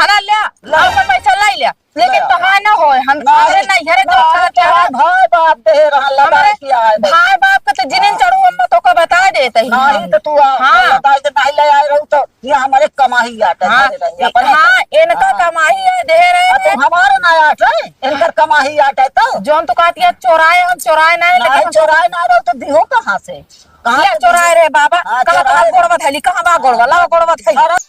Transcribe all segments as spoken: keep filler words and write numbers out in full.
अरे ल्या, ल्या। आपन पैसा लाई ल्या। लेकिन ल्या। तोहार ना होय, हम, नहीं, हमरे नैहरे नहीं, का होता है? तोहार भाई बाप दे रहा, लगा हमरे किया है। भाई बाप के तो जिनिन हाँ। चढ़ू, हम तो का बता देते ही नहीं, हम। तो तू आ, हाँ। बता के नहीं ले आए रहू तो ये हमरे कमाही आटे हाँ, धरे रही, अपने हाँ, इनका हाँ। कमाही है, दे रहे आ, तो हैं। हमारे ना आटे, इनकर कमाही आटे तो। जौन तू कहती है, चोराए हम, चोराए ना है, लेकिन नहीं, हम चोराए ना रहो तो दिहो कहाँ से? कहाँ ले से चोराए दिहो? रे बाबा, हाँ, कहाँ चोराए तोहार रे। गोड़वा धैली, कहाँ बा गोड़वा? लाओ गोड़वा धैली। अरे।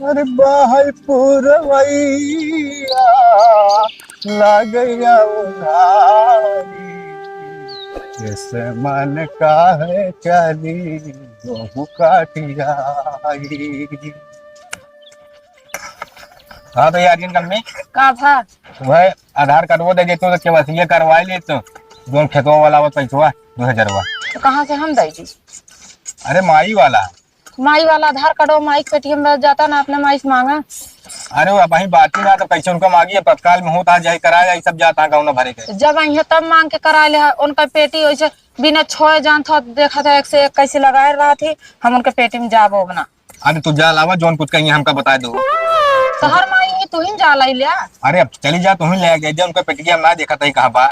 अरे बाहर पुरवैया, लागैया उघारी, जैसे मन काहे चली, गेहूं काटियाई। हाँ तो यार, जिन कम्मी का भा? वह आधार कार्ड वो दे देतो तो केवाईसी करवाई लेतो, जोन खेतवा वाला वो पैसवा दो हजारवा। तो कहाँ से हम दे दी? अरे माई वाला। माई वाला आधार कार्ड वो माई के पेटीएम में जाता ना, अपने माई से मांगा। अरे वो अबहीं बात ही ना, तो कैसे उनका मांगी है? तत्काल में होता जाए, करा जाए, सब जाता गाँव ना भरे के। जब आई है तब मांग के करा ले है, उनका पेटी वैसे बिना छोए जान था, देखा था एक से एक कैसे लगाए रहा थी, हम उनके पेटी में जाबो बना। अरे तू जा लावा, जौन कुछ कहीं हमका बता दो। तोहर माई ही, तू ही जा लाई लिया। अरे अब चली जा, तू ही ले गए दे, उनका पेटिया हम ना देखा था कहाँ बा।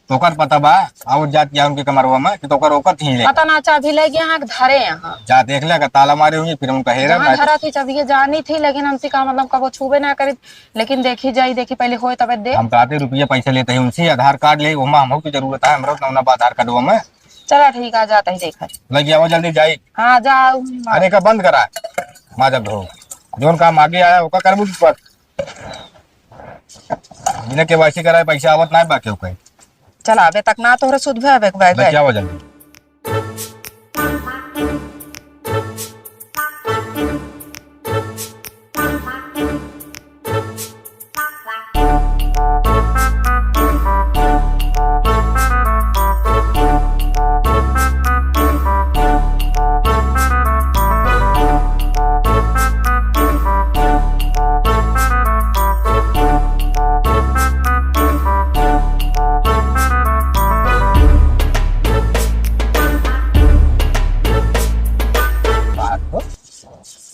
तोकर पता बा, और जात क्या उनके कमरवा में कि तोकर ओकर थी ले। पता ना, चाबी ले गया है, धरे यहाँ। जा देख ले, अगर ताला मारे होंगे, फिर उनका हेरा जहाँ मैं धरा थी चाबी, ये जानी थी, लेकिन हमसे का मतलब, कबो छूबे ना करी। लेकिन देखी जाई, देखी पहले होए तबे दे। हम कहते रुपया पैसा लेते हैं उनसे, आधार कार्ड ले, ओमा हमहू की जरूरत है, हमरा तो ना बा आधार कार्डवा में। चला ठीक, आ जाता ही देखा। लग जाओ, जल्दी जाई। हाँ, जाओ। अरे, का बंद करा। माँ जब हो। जोन काम आगे आया, ओका करबू पर। बिना केवाईसी कराए पैसा आवत ना बाकी ओके। चला, अबे तक ना तोहरे सुध भे, अबे, अबे, लग जाओ जल्दी।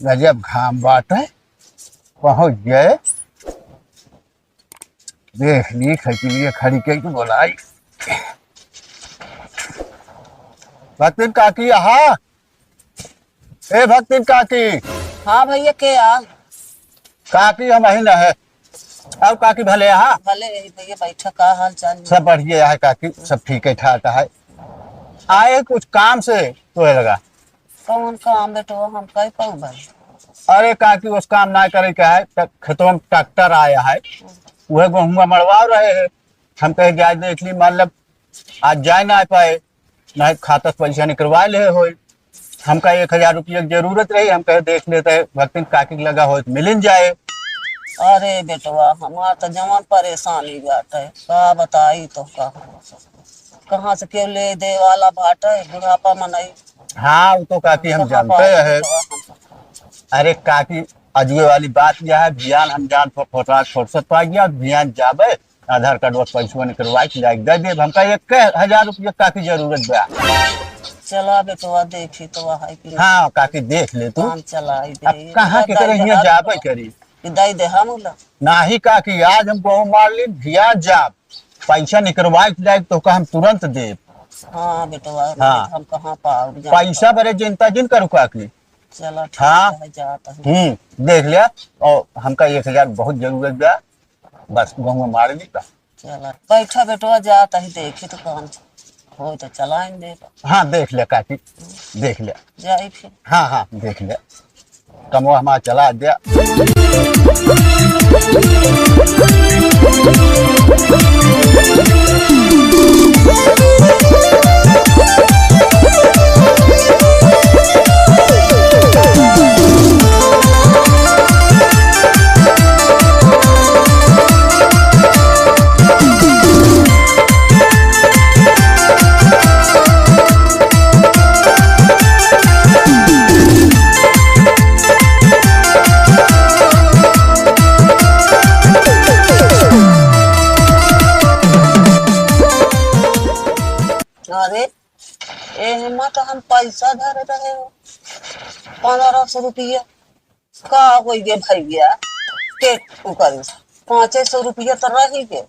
गजब घाम बाटे। पहुँच गए। देख ली, खैतिलिया खड़ी कई के बोलाई। भक्तिन काकी, आहा। ए भक्तिन काकी। हाँ भैया, के आ? काकी, हम अही न है। और काकी भले, आहा। भले रही भैया, बैठा, का हाल चाल है? सब बढ़िया है काकी, सब ठीक है, ठाक है। आए कुछ काम से तोहे लगा। कौन काम बेटवा, हम कह पाऊँ भाई? अरे काकी, उस काम ना करे के है, त खेतवा में ट्रैक्टर आया है, उहे गेहुआ मड़वा रहे हैं। हम कहे जाए देख ली, मतलब आज जाए ना पाए, ना खाता से पैसा निकलवा ले होई। हमका एक हजार रुपया के जरूरत रही, हम कहे देख लेते हैं, भक्तिन काकी के लगा होई तो मिलिन जाए। अरे बेटवा, हमार तो जवन परेशानी बाटे, का बताई तो का। कहाँ से केहू ले दे वाला बाटे, बुढ़ापा मनई। हाँ, वो तो काकी हम कहाँ जानते पाई हैं। तो हम अरे काकी, अजुए वाली बात यह है, भियान हम जान फो-, फोटरा फुर्सत पा गया, भियान जाबे, आधार कार्ड पर पैसवा निकलवाई के जाए दे देब। हमका एक हजार रुपया काकी जरूरत बा। चला बेटवा, देखी तो है कि हाँ, काकी देख ले तू। काम चलाई अब दे। कहाँ के करे हियाँ जाबे करी? कि दे दे हम ला। नाही काकी, आज हम गेहूँ मार ली, भियान जाब। पैसा निकलवाए के जाए तो का हम तुरंत देब। हाँ बेटवा, हाँ। हम कहाँ पाउब, जान पैसा पाउब। बरे चिंता जिन करू काकी। चलो ठीक हाँ। है, जात है। हम्म, देख लिया। और हमका एक हजार बहुत जरूरत बा, बस गेहूँ मार ली बा। चलो बैठा बेटवा, जात है, देखी तो काम होई तो चलाइन दे। हाँ, देख ले काकी, देख ले। जाई फिर। हाँ, हाँ, देख ले। कमवा हमार चला द्या। अरे, एहमा तो हम पैसा धरे रहे हो, पन्द्रह सौ रुपया। का होई गे भैया, के उ करी, पाँचे सौ रुपया तो रही गे।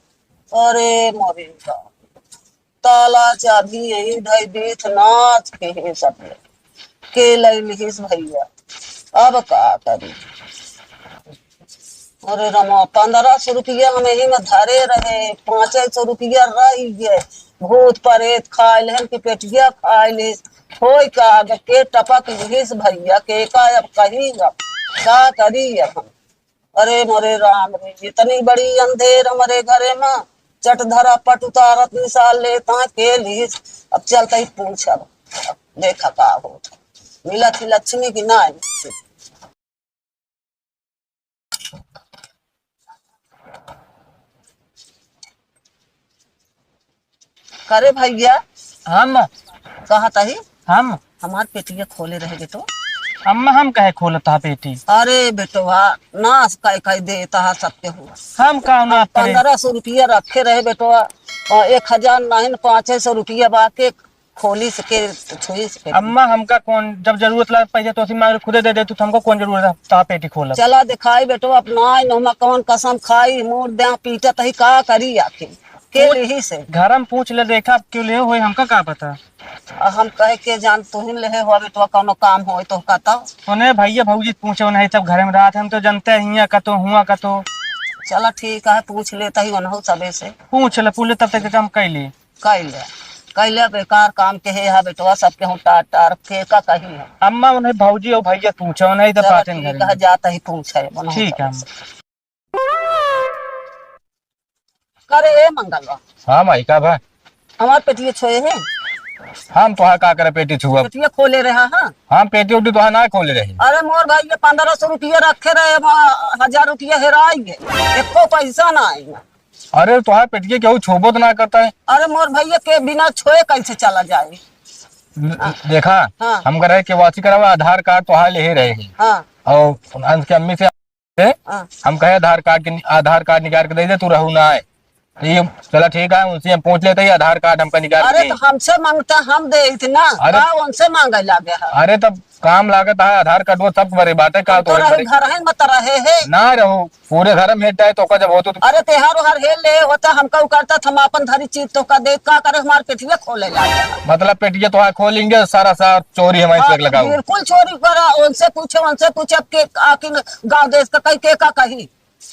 अरे मोरे का, ताला चाभी यही धई दीथ नाथ के हे सब लोग। के लई लिहिस भैया, अब का करी? अरे रमा, पन्द्रह सौ रुपया हम यही में धरे रहे, पाँचे सौ रुपया रही गे। भूत प्रेत खाए लेहन कि पेटिया खाए ले। होई का, अब के टपक लिहिस भैया, के का अब कही, अब का करी अब हम? अरे मोरे राम रे, इतनी बड़ी अंधेर हमरे घरे में, चट धरा पट उतारत निसार लेता के लिहिस। अब चलते ही पूछब, देखा का होत। मिलत ही लक्ष्मी की ना मिलत। करे भैया, हम कहत ही, हम हमार पेटिया खोले रहे बेटो। अम्मा, हम कहे खोलत हा पेटी? अरे बेटवा, नाश कई कई देता हा सबके हुआ। हम का नाश करे? पन्द्रह सौ रुपया रखे रहे बेटवा, और एक हजार नाहीं, पाँचे सौ रुपया बाके खोली सके, छुई सके। अम्मा, हमका कौन, जब जरूरत लगा पैसा तो उसी मांग खुदे दे देतू, तो हमको कौन जरूरत है ता पेटी खोलब? चला दिखाई बेटो, अपना आई नहुमा कौन कसम खाई, मूड़ दे पीटत ही का करी आखिर, के पूछ, लिहिस? घर में पूछ ले, देखा अब क्यों ले होई, हमका का पता। आ हम कहे के जान तू ही लेहे हो बेटवा, कौनो काम होई तो का तब। उन्हें भैया भौजी पूछे, उन्हें सब घर में रहत, हम तो जनते ही हैं, कतो हुआ कतो। चला ठीक है, पूछ लेता ही उन्हों सबे से। पूछ ले, पूछ ले, तब तक के काम कैली। कैले, कैले बेकार काम के है, हा बेटवा, सबके हूँ टार, टार के का कही है। अम्मा, उन्हें भौजी और भैया पूछो, नहीं तो चलो पाटन ठीक घर है, में। जाता ही पूछे, उन्हों ठीक है, सबसे। अम्मा। करे ए मंगलवा। हाँ माई, का भा? हमार पेटिया छोए है। हम तोहा का करे पेटी छुआ? पेटिया खोले रहा, हाँ। हम पेटी उटी तोहा ना खोले रही। अरे मोर भाई, ये पन्द्रह सौ रुपया रखे रहे, वहाँ हजार रुपया हेराई गए, एको पैसा ना आई। अरे, तोहार पेटिया केहू छुबो तो ना करता है। अरे, मोर भैया के बिना छोए कैसे चला जाए? ल-, हाँ। देखा, हाँ। हम करे केवासी करावा, आधार कार्ड तोहार लेहे रहे हैं। हाँ। और अंश के अम्मी से, हाँ। हम कहे, "आधार कार्ड के नि-, आधार कार्ड निकाल के दे दे, तू रहू ना आए।" तो ये, "चला ठीक है, उनसे हम पूछ लेते हैं, आधार कार्ड हमका निकाल के अरे, दे।" तो हमसे मांगता, हम दे इतना, अरे, का उनसे मांगे लागे है? अरे, तब काम लागत है, आधार कार्ड वो सब बरे बाटे, का हम तो तोरे रहे बरे घर है, मत रहे है। ना रहो, पूरे घर में हेड जाए तो का जब हो तो अरे तेहार ओहार हेल ले होता, हमका उ करता, हम आपन धरी चीज तो का दे, का करे हमार पेटिया खोले ला। मतलब पेटिया तो खोलेंगे, सारा सारा चोरी हमारे हाँ, से लगाओ। बिल्कुल चोरी करा, उनसे पूछे, उनसे पूछे, अब के आखिर गाँव देश का कही, के का कही।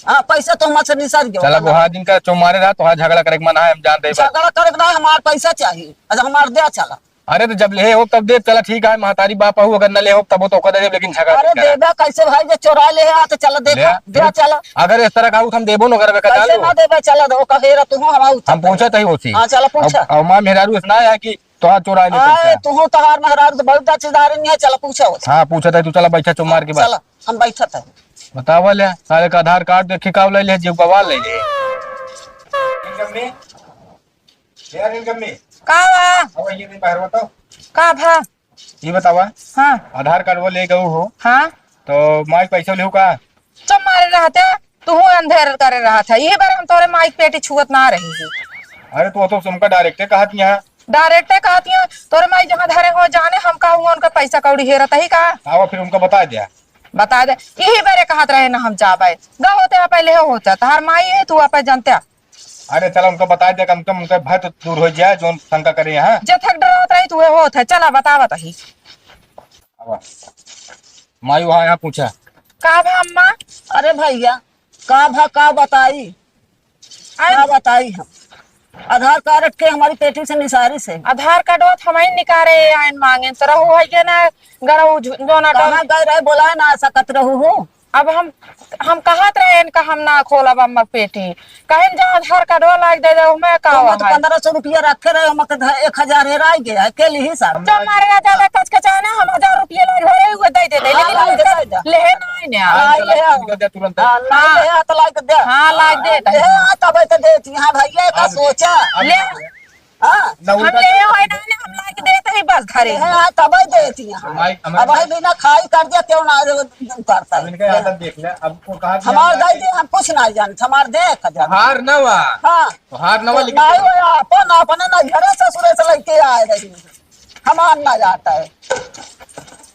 हाँ, पैसा तो हमसे निसर गयो। चला, वहाँ दिन का चो मारे रहा, तो वहाँ झगड़ा करे के मन है, हम जान दे बा। झगड़ा करे के ना, हमार पैसा चाहिए। अच्छा, हमार दे चला। अरे तो जब ले हो तब दे, चला ठीक है, महतारी बाप हो, अगर न ले हो तब तो ओकर दे देब, लेकिन झगड़ा अरे मत करा। देबे कैसे भाई, जे चोरा ले आ तो चला दे, ले आ। दे चला। अगर इस तरह का हो तो हम देबो न करबे, कटा कैसे लो। ना देबे, चला दे, ओका हेरा तू हम आऊ हम पूछा तही होती। हाँ, चला पूछा। अब, अब माँ मेहरारू इतना है कि तोहार चोरा ले आए, पैसा। तू तोहार मेहरारू तो बहुत अच्छेदार नहीं है, चला पूछा होती। हाँ, पूछा तही, तू चला बैठा चो मार के बाद। चला, हम बैठा था। बतावा ले, सारे का आधार कार्ड देखे का ले ले, जीव गवा ले ले। इनकम में? यार इनकम में? का बा? अब ये नहीं बाहर बताओ। का भा? ये बतावा। हाँ। आधार कार्ड वो ले गऊ हो। हाँ। तो माई पैसा लेहू का? चुप मारे रहते, तू अंधेर करे रहत है। यही बार हम तोरे माई के पेटी छुअत ना रही है। अरे तू तो तुमका डायरेक्टे कहत यहाँ। डायरेक्टे कहत यहाँ, तोरे माई जहाँ धरे हो जाने, हम का हुआ उनका पैसा कौड़ी हेरत ही का? आवा फिर उनका बता दिया। बता दे, यही बारे कहत रहे ना हम जाबे। गा होते हैं पहले हो होता, तहार माई है, तू आपे जानते। अरे चला उनका बता दे, कम से कम उनका भय तो दूर हो जाए, जोन शंका करे यहाँ। जे थक डरात रही, तू होत है, चला बतावत ही। आवा। माई वहाँ यहाँ पूछा। का भा अम्मा? अरे भैया, का भा, का बताई? अरे का बताई हम? आधार कार्ड के हमारी पेटी से निसारी से। आधार कार्ड वो तो हम ही निकारे आयन मांगे, तो रहू है के ना, गरऊ झु-, जोना कहाँ डोल। गए रहे, बोला ना सकत रहू हो। अब हम, हम कहत रहे इनका हम ना खोलब अम्मा पेटी। कहें जहाँ आधार कार्ड वो लाग दे दे, मैं का तो हुआ तो है? पन्द्रह सौ रुपया रखे रहे, हम के ध-, एक हजार हेराई गया है, के लिही साहब? जो हमारे यहाँ ज्यादा कचकचाए ना, हम हजार रुपया लाग रहे हुए दे देते, हाँ, लेकिन लाग हम दे, लाग दे। लेहे ना आए ना। हाँ, हाँ, ले आ। निकल जा तुरंत। हाँ, लाग हाँ। ले आ, तो लाग दे। हाँ, लाग दे, ले आ, तबे तो देती। हाँ, भैया, का अब सोचा? अब ले। हाँ। ना हम उनका ले आए ना, ना, हम लाग देते ही बस घरे। ले आ, तबे देती। हाँ। भाई, हमारे अब भाई बिना खाई कर दिया, क्यों ना करता अब है? इनका आदत देख ले, अब वो कहा कि हमार हम दाई जी, हम कुछ ना जानते, हमार देख जान। हार ना हुआ। हाँ। तो हार ना हुआ, तो लेकिन ना हुआ, अपन, अपने ना घरे ससुरे से लेके आए रही। सामान ना जाता है।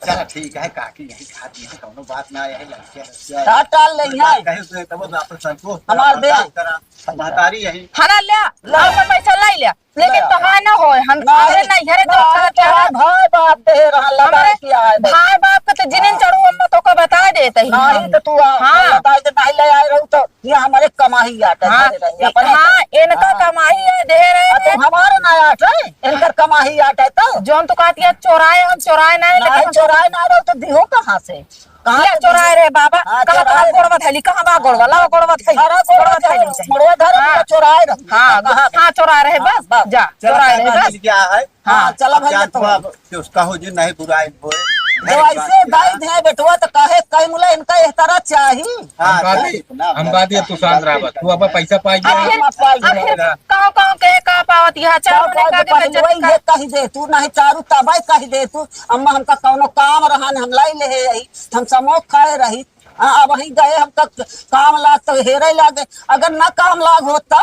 चला ठीक है काकी, यही खा दी है, कौनो बात ना है, लड़के लड़के है। का टाल ले है? कहे से तब आप संतोष हमार करा, दे। बात करा। महतारी यही। हना ले, ले। आपन पैसा लाई ले। लेकिन ले। तोहार ना होए, हम नहीं, हमरे नैहरे तो नहीं, खा तोहार के भाई बाप दे रहा, लगा हमरे किया है बस। भाई बाप के तो जिनिन हाँ। चढ़ू, हम तो का बता देते ही नहीं, हम। तो तू आ, हाँ। बता के नहीं ले आए रहू तो ये हमारे कमाही आटे हाँ, धरे रही, अपने हाँ, इनका हाँ। कमाही है, दे रहे आ, तो हैं। हमारे ना आटे, इनकर कमाही आटे तो। जौन तू कहती है, चोराए, हम चोराए ना है, लेकिन नहीं, हम चोराए ना रहो तो दिहो कहाँ से? कहाँ ले, से चोराए दिहो? रहे बाबा, हाँ, कहाँ चोराए तोहार रहे। गोड़वा धैली, कहाँ बा गोड़वा? लाओ गोड़वा धैली, अरे, गोड़वा गोड़वा धैली धैली, चाहिए। गोड़वा धरे, हाँ। चोराए रहे। हाँ, कहाँ? हाँ, चोराए रहे, हाँ, बस, बस। जा, चला, चोराए रहे, चला, बस। मिल गया है। हाँ, हाँ, चला अब भैया, जान तो। तो अब उसका हो जी, नहीं बुराई होए। जो ऐसे दाई थे बेटवा तो कहे, कई मुला इनका एह तरह चाही। हाँ, हम कहते, चाही, इतना हम कहते, तू शांत रहा, तू अब पैसा पाई गया। आखिर, हाँ, पाई गया। आखिर कहाँ, कहाँ के का पावत यह चारों ने कहा के बेइज्जती वही कर। ये कही दे, तू नहीं चारू तबाई कही दे तू, अम्मा हमका कौनो काम रहा न, हम लाई ले यही, हम समोक खाए रही। हाँ, अब वहीं गए, हम तक काम लाग तो हेरे लागे, अगर ना काम लाग होत तब?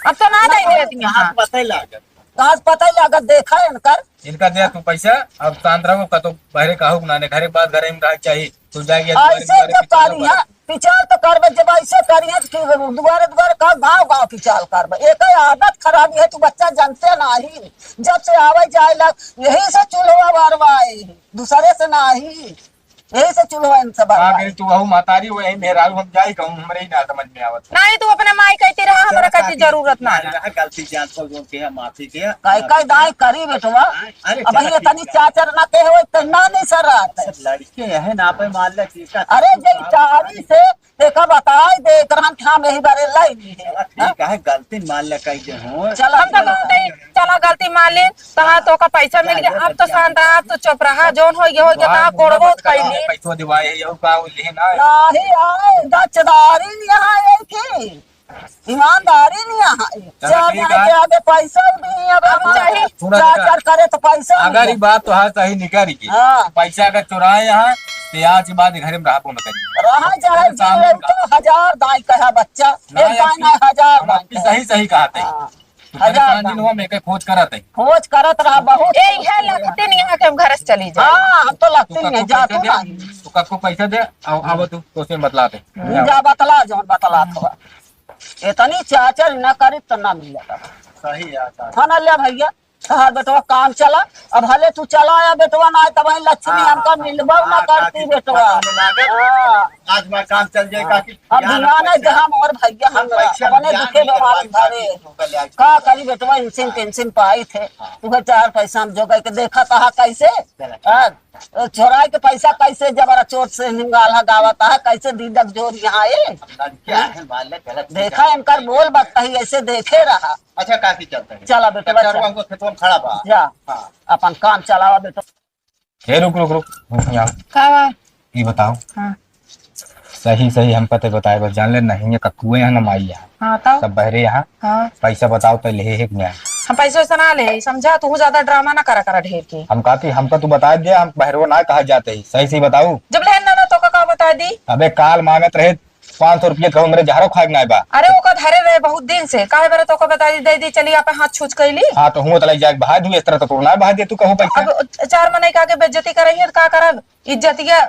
अब तो ना दे देती यहाँ। बताए लागे। कहाँ से पता ही लागत, देखा है इनकर। इनका दे तू पैसा, अब शांत रहो, का तो बहरे का हुक ना ने, घरे के बाद घरे में रह के चाहिए। तू जाइए ऐसे दुआरे जब दुआरे करी पिछाड़ है, पिछाड़ तो करबे, जब ऐसे करी है कि दुआरे दुआरे का गाँव गाँव पिछाड़ करबे। एक आदत खराबी है, तू बच्चा जानते नहीं, जब से आवे जाए लग यही से चूल्हा बारवाए, दूसरे से नहीं। यही से चूल्हा इन सब का बारवाए। करी तू, वहू महतारी, वही मेहरारू, हम जाई कहूँ, हमरे ही ना समझ में आवत। नहीं, तू अपने माई कहती रहा, हमरा चला कहती काकी, जरूरत ना है। रहा गलती जान पर जो के है, माफी के है। काई, काई दाई करी बेटवा। अरे, अब चला ये ठीक तनी है। चाचर ना कहे होई, तो ना नहीं सर रहा था। अच्छा, लड़के यह ना पे मान ले कि का अरे, जे चारी से देखा बताई दे, एकरा हम ठाम यही बारे लाई नहीं है। चला ठीक है, गलती मान ले कही दे हो। चला हम तो ठीक है। कहते ही, चला गलती मान ले, तहाँ तो का पैसा मिल गया, अब तो शांत रहा, अब तो चुप रहा, जौन हो गया, हो गया, तहाँ गोड़बो उठाई ली। पैसो दिवाए है, यहू का ले ना। नहीं आए, गचदारी नहीं आए की। ईमानदारी नहीं यहाँ है। चला, चार ठीक जने है। के आगे पैसा भी नहीं है, अब हम चाहे थोड़ा चार सा चार करे तो पैसा अगर नहीं ये है। बात तो हाँ सही निकल गई, हाँ। पैसा अगर चुराए यहाँ, तो आज के बाद घर में रहबो न करी। रहा चाहे परेशान जीव नहीं तो हजार दाई कहा बच्चा, ना एक यार, दाई ना हजार हम दाई आपकी कहा। सही सही कहा थे। हाँ। तो हजार परेशान दाई। दिन हुआ, मैं के खोज करत है। खोज करत रहा बहुत। ए, इहे लगते नहीं है कि हम घर से चली जाए। हाँ, हम तो लगते तू नहीं है, कक्को जा पैसा तू दे, ना। तू कक्को पैसा दे, अब, अब तू, तो से बतलाते। जा बतला, जौन बतला थोड़ा। इतनी चाचर न करी तो ना मिलेगा। सही है, सही। खाना ले भैया, तहार बेटवा काम चला, अब हले तू चला आया बेटवा, ना तब ही लक्ष्मी हाँ, हमका हाँ, मिलबो ना हाँ, करती काकी, बेटवा। पता नहीं लागत। हाँ। आज मैं काम चल जाए हाँ। काकी, अब यहाँ दुनिया ना पैसा, जहाँ मोर भैया हम हमरा पैसा अपने जान दुखे के बेमारी पास धरे। काकी, का करी बेटवा, इनसे हाँ। पेंशन पाई थे, हाँ। तुहे चार पैसा हम जोगाई के देखा तहा कैसे? गलत। हाँ। चोराई के पैसा कैसे जबरा चोट से निंगाला गावत है, कैसे दीदक जोर यहाँ आए? लड़कियां हैं, मान ले, गलत देखा, इनकर बोल बकता ही ऐसे देखे रहा। अच्छा, काकी चलते हैं। चला बेटवा, चला। हमको खेतवा में खड़ा बा। जा, हाँ। अपन काम चलावा बेटा। ए, रुक, रुक, रुक, रुक, यहाँ। का बा? ये बताओ। हाँ। सही, सही हम पते बताए, बस जान ले, नहीं है कक्कुए यहाँ, ना माई यहाँ। हाँ, तब? सब बहरे यहाँ। हाँ। पैसा बताओ, तो ले है कि नहीं? हम पैसा वैसा ना ले, समझा? तू ज्यादा ड्रामा ना करा, करा ढेर के। हम कहती, हमका तू बता दे, हम बहरवा ना कहा जाते ही। सही, सही बताऊ। जब लेन ना, ना, तो का, का बता दी? अबे, काल मांगत रहे पाँच सौ रुपया, कहूँ मेरे जहरो खाए के ना बा। अरे, ओका धरे रहे बहुत दिन से, काहे बरे तो का बता दी, दे दी, चली आप हाथ छूछ कैली। हाँ, तो हुआ तो लग जाए, बहा दू, इस तरह तो तू ना बहा दे, तू कहूँ पैसा। अब चार मनई का आगे बेइज्जती करही है, तो का करब? इज्जतिया,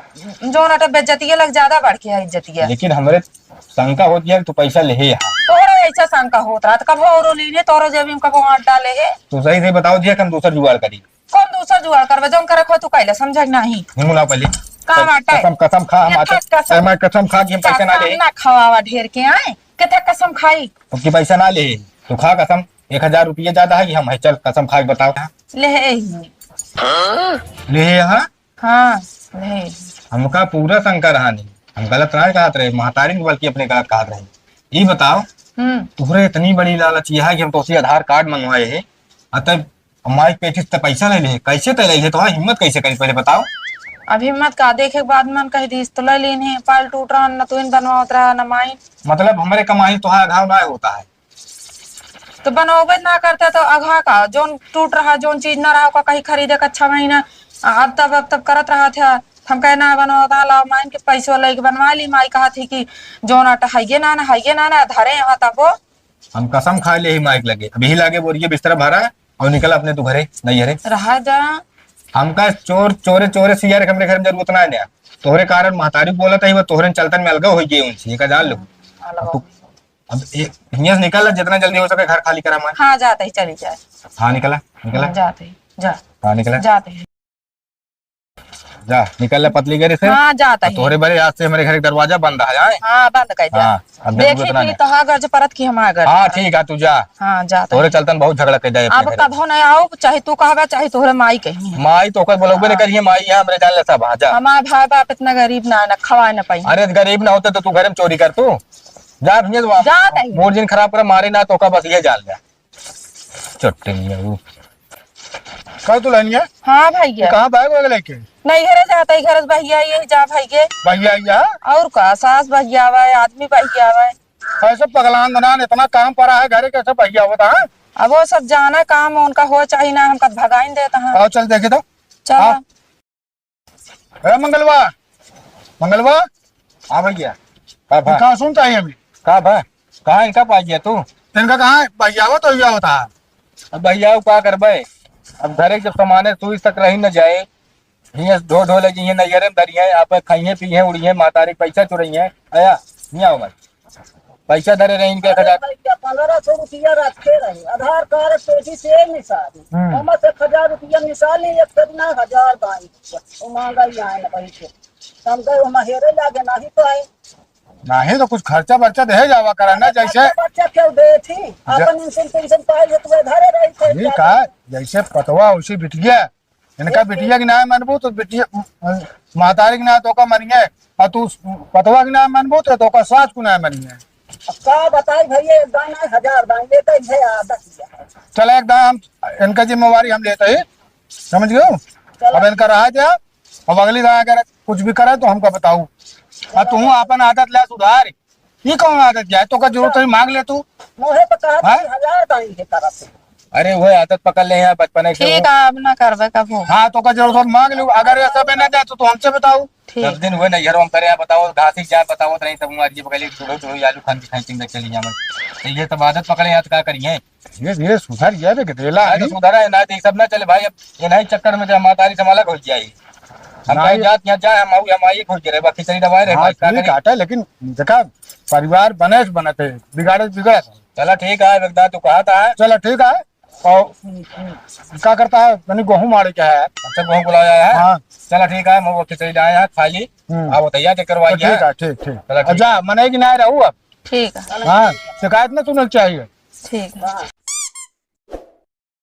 जौन अटे बेइज्जतिया लग ज्यादा बढ़ के है इज्जतिया। लेकिन हमरे शंका होती है कि तू पैसा लेहे यहाँ। तोहरा ऐसा शंका होत रहा, तो कबो औरो लेने, तोहरो जेबी में कबो हाथ डाले है। तू सही से बताओ जी, हम दूसर जुगाड़ करी। कौन दूसर जुगाड़ करबे? जौन करे खो तू कैला, समझा कि नहीं? नहीं मुना पहले। का बाटे? कसम, कसम खा, हम केथा आते। कसम? ए, मैं कसम खा कि हम पैसा ना कसम ले। ना खवावा ढेर के आए। केथा कसम खाई? उनकी पैसा ना ले। तू खा कसम, एक हजार रुपये ज्यादा है कि हम है? चल कसम खा के बताओ। ले है ही। ले है यहाँ? हाँ, नहीं। हमका पूरा शंका रहा नहीं, हम गलत ना कहत रहे, महतारी ने बल्कि अपने गलत कहत रहे। ई बताओ, हम्म। तुहरे इतनी बड़ी लालच यह है कि हम तोसे आधार कार्ड मंगवाए है, आ तब माई के पेटी से पैसा ले ले, कैसे तय ले ले? तोहार हिम्मत कैसे करी, पहले बताओ। अब हिम्मत का देखे के बाद मन कह दी, तो ले लेने, पाल टूट रहा, न तू इन बनवावत रहा, न माई। मतलब हमरे कमाई तोहार घाव ना होता है। तो बनौबे ना करता तो अघा का, जौन टूट रहा, जौन चीज ना रहा, ओका कहीं खरीदे का अच्छा महीना, आ, अब तब, अब तब करत रहा था। हम कहे, "ना बनौबा, लाओ, माइन के पैसो लेके बनवा ली।" माई कहा थी कि जौन आटा हइये ना, ना, हइये ना, ना, धरे यहाँ तब वो। हम कसम खा ले ही माई के लगे, अभी लागे बोरिये बिस्तर भरा, और निकल अपने तू घरे, नैहरे। रहा जा। हमका चोर, चोरे, चोरे सियारे के हमरे घर में जरूरत ना है ना। तोहरे कारण महतारी बोलत है, वो तोहरे चलतन में अलगा हो गई उनसे, ये का जान लो। अलगा अब तू, हो गई। अब ये, हियां से निकल, जितना जल्दी हो सके घर खाली करा हमारे। हाँ, जाते ही चली जाए। हाँ, निकला, निकला। हाँ, जाते ही, जा। हाँ, निकला। जाते ही। जा, निकल ले पतली गरी से। हाँ, जाता ही। तोहरे बरे आज से हमरे घर के दरवाजा बंद है, आए? हाँ, बंद कर दे। हाँ, अब देखी उतना फिर नहीं। तोहार गर्ज परत की हमार गर्ज हाँ, परत। ठीक है, तू जा। हाँ, जाता तोहरे ही। चलतन बहुत झगड़ा कर जाए अब अपने घर। कभो नहीं आओ, चाहे तू कहबा, चाहे तोहरे माई कही। माई तो ओकर बोलौबे नहीं हाँ। करिए, माई यहाँ हमरे जान ले सब, हाँ, जा। हमार भाई बाप इतना गरीब ना, ना खवाए ना पाई। अरे, गरीब ना होते तो तू घर में चोरी कर तू। जा, भैया, जाता ही। मूड जिन खराब कर, मारे ना तो का बस ये जान ले। चट्टनिया वो। का दुल्हनिया? हाँ भैया। ये कहाँ बैग वैग लेके? नहीं, घरे जाता ही, घर से भैया ये जा भैया। भैया या? और का, सास भैया आवे, आदमी भैया आवे। कैसे पगलान दनान, इतना काम पड़ा है घरे, कैसे भैया होता है? अब वो सब जाना काम उनका हो चाहे ना, हमका भगाइन देता है। आओ चल देखे तो। चलो। हाँ। ए मंगलवा, मंगलवा, हाँ भैया। का भा? का सुनता है अभी? का भा? कहाँ इनका पाई गया तू? इनका कहाँ है? भैया हो तो भैया होता है। अब भैया का करबे? अब घरे जब सामाने सुई तक रही न जाए, हियाँ ढो ढो ले जइहें, नैहरे में धरिहें, आप खाइहें पीहें, उड़िहें, महतारी के पैसा चुरइहें। आया, नहीं आओ भाई। पैसा धरे रहे इनके एक हजार। भैया, पन्द्रह सौ रुपया रखे रहे, आधार कार्ड पेटी से निकाली। हम्म। हम से एक हजार रुपया निकाली, एक सौ ना हजार बाई। वो मांगा ही आए ना भाई से। हम गए, हम हेरे लागे, नहीं तो आए। नहीं तो कुछ खर्चा बर्चा दे जावा करा ना, अरे जैसे खर्चा बर्चा क्यों दे थी? ज- अपन इंसन पेंशन पाए, ये तो धरे रही थे, ठीक क्या है, जैसे पतवा उसी बिटिया, इनका बिटिया की नाय मनबू तो बिटिया, महतारी की नाय तो का मनिए, और तू पतवा की नाय मनबू तो, तो का सास को नाय मनिए। अब का बताई भैया, एक दाना है, हजार दाना लेते हैं, आदत ही है। चल एक दाना हम, इनका जिम्मेवारी हम लेते ही, समझ गयो? चलो। अब इनका रहा जा, अब अगली दाना अगर कुछ भी करे तो हमका बताऊ। अब तू अपन आदत ले सुधार। ये कौन आदत जाए? तो का जरूरत है, मांग ले तू। मोहे तो कहा हाँ? था, हजार दाई के तरफ से। अरे, वो आदत पकड़ ले यार, बचपने से ठीक वो। है, अब ना करबे कबो। हाँ, तो का जरूरत हो, मांग ले। अगर ऐसा बे ना जाए तो, तो हमसे बताओ। ठीक। दस दिन हुए नैहर हम करे, आप बताओ, घासी जाए, बताओ, तो नहीं तब हमारी पकड़ ले, चुड़ो, चुड़ो, आलू खान की खाई, चिंता चली जाए। तो ये सब आदत पकड़े यार, तो का करिए? धीरे धीरे सुधर जाए बे, गदेला अरे, है। सुधरा है ना, तो ये सब ना चले भाई, अब ये नहीं चक्कर में जब महतारी से अलग हो जाए। हम ना, कहीं ये जात यहाँ जाए, हम आऊ, हम आई खोज के रहे, बस खिचड़ी दबाए रहे, हाँ, भाई, का ठीक करी? आटा, लेकिन देखा, परिवार बने से बनत है, बिगाड़े से बिगड़त है। चला ठीक है, एकदम तू कहा था। चला ठीक है, और का करता है, तनी गेहूं मारे के है। अच्छा, गेहूं बुलाया है? हाँ। चला ठीक है, मैं वो खिचड़ी लाया है, खा ली। हम्म। आप बताइए, चेक करवाइए। तो ठीक है, ठीक, ठीक। चला ठीक। जा, मने की ना रहू अब। ठीक है। हाँ, शिकायत ना सुनना चाहिए। ठीक है।